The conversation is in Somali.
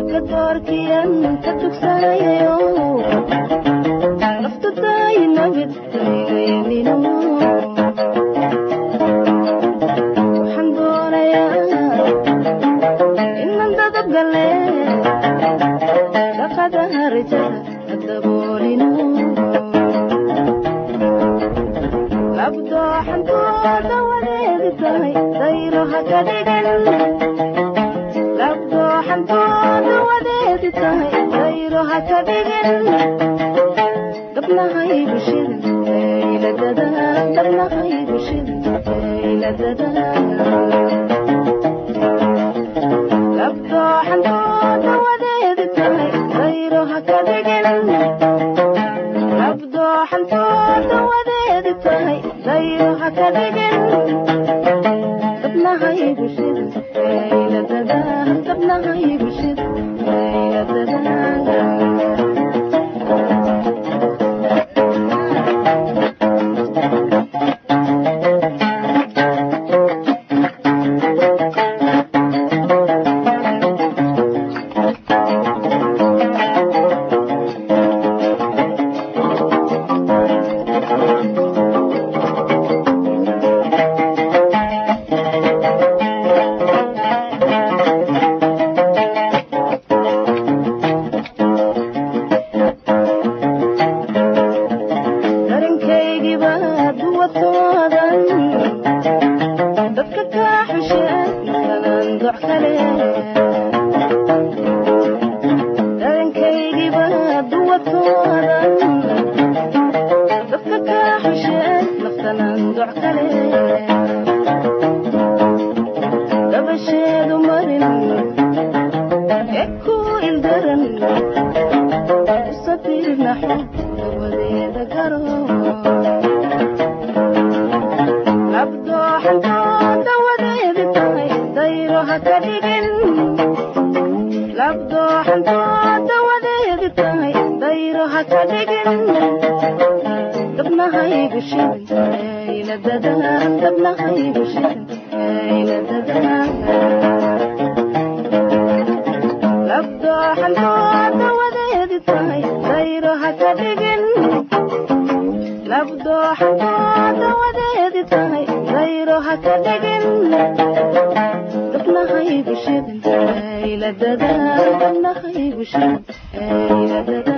Dadka doorkiyan ka tugsanayo naftu tahay nabad daygayanino. Waxaan doonayaa inan dadab gale dhaqadaha rajada hadaboolino labdooxantooda wadeedi tahay dayro haka dhigan labdooxantooda wadeedi tahay dayro haka dhigin dabnahaygu shidan ayladada dabnahaygu shidan ayladada labdooxantooda wadeedi tahay dayro haka dhigin labdooxantooda wadeedi tahay dayro haka dhigin dabnahaygu shidan ayladada dabnahaygu shidan ayladada. Darankaygiiba duwatoodan dadka kaa xusheen naftanan doc kale darankaygiiba duwatoodan dadka kaa xusheen naftanan doc kale dabasheedu marin ee ku ildaran usadirna xub dawadeeda garo labdooxantooda wadeedi tahay dayro haka dhigin labdooxantooda wadeedi tahay dayro haka dhigin dabnahaygu shidan ayladada dabnahaygu shidan ayladada labdooxantooda wadeedi tahay dayro haka dhigin labdooxantooda wadeedi tahay dayro haka dhigin dabnahaygu shidan ayladada dabnahaygu shidan ayladada.